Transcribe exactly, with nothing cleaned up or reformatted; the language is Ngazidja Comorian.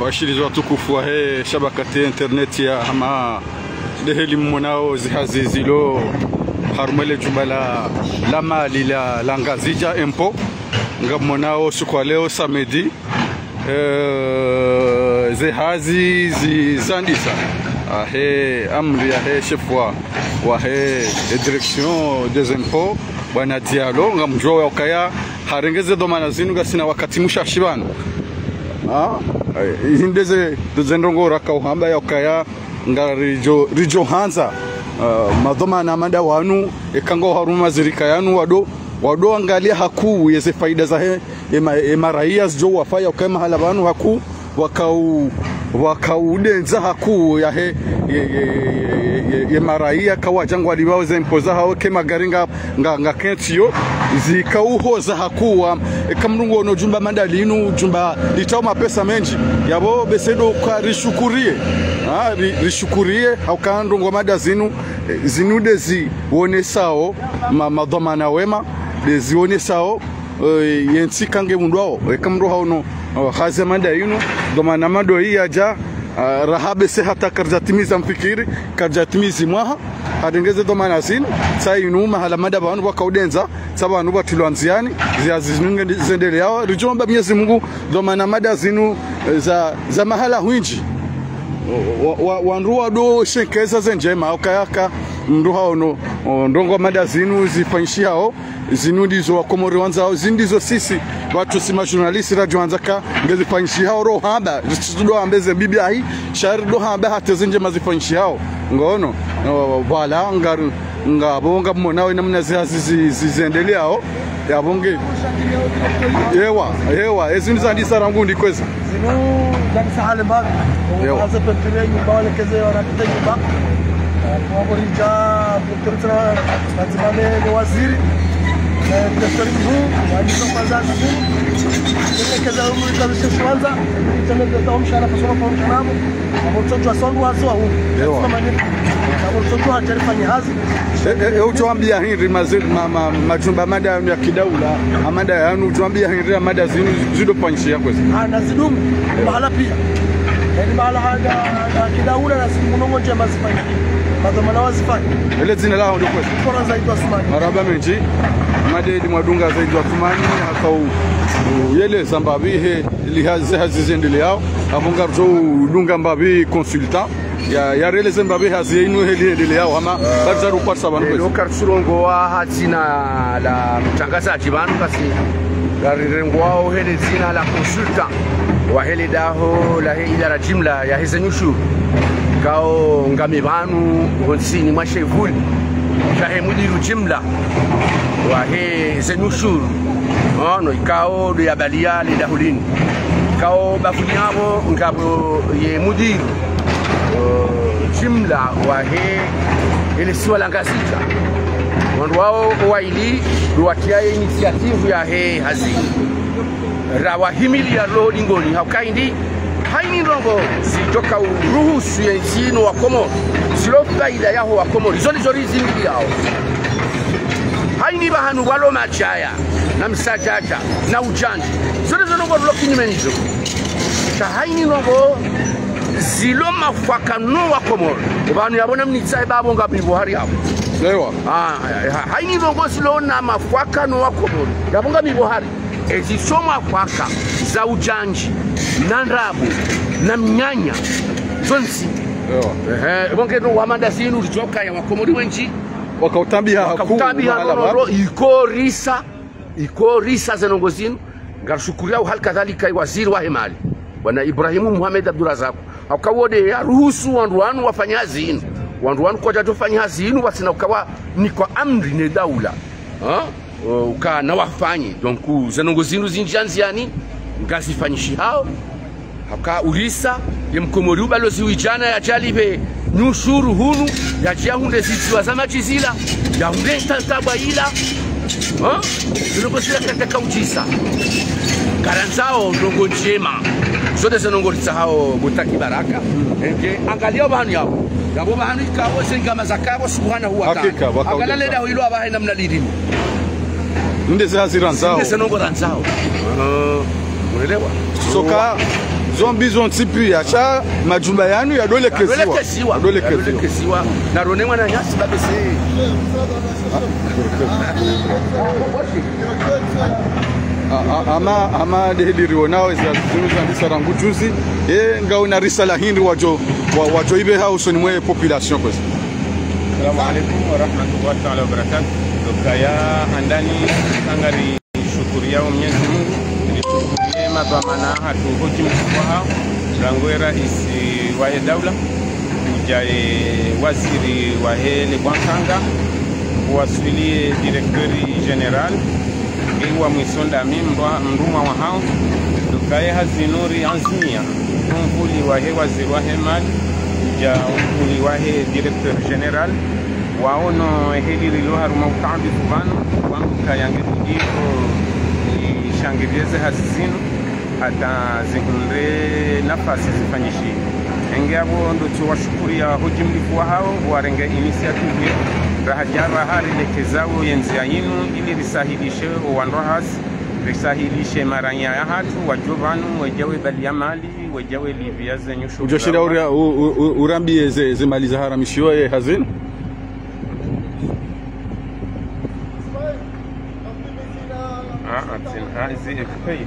Washilizi watukufu wahe shabakati internet ya hama, ndeheli mmonao zihazi zilo harumwa le jumba la, la mali la, la Ngazidja Impôt. Ngammonao siku wa leo samedi, eh, zehazi zizandisa. Ahe amri yahe chef wa, wahe direction des impôts, bwana Diallo, ngamdjuao ya ukaya harenge ze dhwamana zinu ngasina wakati mshashi pvanu. Ah, eh, izi ndeze, ndeze ndrongoo raka uhamba ya ukaya ngaridjo, ridjo handza, ah, madhwamana mada wanu, eka ngwao harumwa mazirika yanu wado, wado angalia hakuu yeze faida zahe, ema, ema raia zidjo wafaa ya ukaya mahala pvanu hakuu, wakau, wakaudendza hakuu yahe, ye, ye, ye, ye maraia kawadja ngwalipvao ze impôts zahao ke magari nga, nga, nga kentsi yo, zikauhoza hakuu, eka mndru nguono jumba mada linu, jumba litrao mapesa mendji, yapvo bese ndo uka rishukurie. Ah, ri, rishukurie, ha uka ndrongoo mada zinu, eh, zinu ndezi wonesao, ma, madhwamana wema, ndezi wonesao, eh, yentsi kange mundrwao, eka mndru haono, oh, hazi ya mada yinu, dhwamana mada yi yadja, ah, raha bese hata karidjatimiza mfikiri, karidjatimizi mwaha, harenge ze dhwamana zinu, sa inu mahala mada pvanu wakaudendza, sa pvanu pvatrilwa ndziani, zihazi zinu nge zendeleao, ridjo omba Mwenyezi Mungu, dhwamana mada zinu, eh, za, za mahala hwindji. Wa, wa, wandru wado shenkeza ze ndjema, ukaya eka mndru haono, o, ndrongoo mada zinu zifanyishihao, zinu ndizo Wakomori wandzao, zinu ndizo sisi, pvatsu si majournaliste radjo wandza ka, ngezifanyishihao ro hamba, ritsudo hamba ze mbi ahi, sha rido hamba hata ze ndjema zifanyishihao. Ngono, o, voilà, nga, ngapvo ngammonao namna zihazi zi, zi, zizendeleao, yapvo nge. Ewa, ewa, ezi ndizandisa rangu ndikweza. Zinu zandisa hale mbapvi. Ewa. Waze pepile nyumba, walekeze wanapita nyumba. Wakoridja, pepile na, na zimame ni waziri. Eh, pepile mkuu, wandisa kwanza zinu. Walekeze umri kabisa kwanza. Tena pesa umshara, pesa kwa mshara. Abo tsotwa sondu wazo wa huu. Ewa. Sima mani. Abo tsotwa hatari fanya hazi. E, e, e, udjo wambia hindri mazi-, ma, ma, majumba mada yanu ya kidaula, amada yanu, udjo wambia hindri amada zinu zido fanyishiha kwezi. Ah, na zidumu, mahala pia. Yaani mahala hada, na kidaula na zidumu nongo ndjema zifanye. Madhwamana wazifanye. Ele dzina laho ndo kwezi. Kora Zaidi Asumani. Marahaba mendji. Made ndi mwadunga Zaidi Asumani, haka u, u, yeleza mbapvi he, lihazi, hazi zendeleao. Apvo ngaridjo dunga mbapvi consultant. Ya, ya releze mbapvi hazi yinu heli endeleao hama, ah, bariza rukwatsa pvanu kwezi. Leo karitsurongoa ha dzina la mtrangazadji pvanu kasi, ngarirengwao hele dzina la consultant wa hele daho lahe idara jimla yaheze nyushuru. Kao ngami pvanu hontsini mwa shevuli shahe mudiru jimla waheze nyushuru. Ono, ikao ndo yabalia le daho linu. Ikao bapvuni apvo ngapvo ye mudiru, o, jimla wahe ele siwa la Ngazidja. Wandru wao waili ndo watriaye initiative yahe hazi. Rawahimilia roho dingoni, ha uka hindri, haini ndrongoo zidjoka uruhusu yentsi no Wakomori, zilo faida yaho Wakomori, zo ndizo rizimiliao. Haini pvahanu pvwalo madjaya, na msadjadja, na udjandji, zo ndizo ndrongoo rilo kinyume nizo. Sha haini ndrongoo zilo mafwaka no Wakomori, pvanu yapvo namnitsahe bapvo ngami pvo hari yapvo. Ewa. Ah, ha-, haini ndrongoo zilo na mafwaka no Wakomori, yapvo ngami pvo hari. Ezi sho mafwaka za udjandji, na ndrabo, na mnyanya, zontsi. Ewa. Ehe, pvo nge no wamada zinu ridjoka ya Wakomori wendji. Wakautabiha hakuu, wakautabiha mahala no, no, pvanu. Iko risa, iko risa ze ndrongoo zinu. Ngarishukuriao hali kadhalika waziri wahe mali, bwana Ibrahimu Mohamed Abdourazak. Haka wo nde yaruhusu wandru wanu wafanye hazi inu. Wandru wanu kwadjadjo fanya hazi inu, watsina ukawanikwa amri ne daula. Ha? O, uka na wafanye. Donc, ze ndrongoo zinu zindjia ndziani, ngazifanyishihao. Haka urisa, ye Mkomori ubalozi wijana yadjalipve nyushuru hunu, yadje yahundre zitsiwa za madji zila, yahundre ntantabwa ila. Ha? Ze ndrongoo zila kazidjaka udjisa. Ngarandzao ndrongoo ndjema. Zo nde ze ndrongoo ritsahao Botaki Baraka. Enge, angalia pvanu yapvo. Yapvo pvahanu ikao ze ngama zakapvo subhanahu wa ta'ala. Hakika, wakaudeza. Angalia le daho ilo apvahe namna lilimo. Nde ze hazi randzao. Nde ze ndrongoo randzao. Ah. Elewa. Soka zombi zontsi pia, sha majumba yanu yadolekeziwa. Yadolekeziwa. Yadolekeziwa. Yadolekeziwa. Na rone mwananyasi babese. A, a, ama, ama deheli rionao ezi zinu zandisa rangu juzi. E, ngauna risala hindri wadjo, wa, wadjo ibeha usoni mwe population kwezi. Assalamu alaikum warahmatullahi taala wabarakatuh. Dokaya handani sangari shukuriya Mwenyezi Mungu, rishukuriye madhwamana hatru ho djimlifu wahawo, rangu ye raisi wahe daula, udja ye waziri wahe le bwankanga, uwaswili ye directeur général, nge wa mwiso ndami mrwa-, mrumwa wahawo, dokaya hazinu rianzimia, mvuli wahe waziri wahe mali, udja mvuli wahe directeur général, waono eheli rilo harumwa utaambifu pvanu, wambuka yange kudiko, ishangiriye ze hazi zinu, hata zihundre nafasi zifanyishihe. Enge apvo ndo tso washukuriya ho djimlifu wahawo, warenge initiative ye, rahadja raha rilekezawo ye ndzia yinu, ili risahilishe owandru hazi, risahilishe maranya yahatru, wadjo pvanu, wedja webaliya mali, wedja welipviya ze nyusho. Udjo shira ura-, u-, u-, u-, urambiye ze, ze mali zaharamishiwa ye hazinu? Ah, ah, tsin-, ah, zi, hey.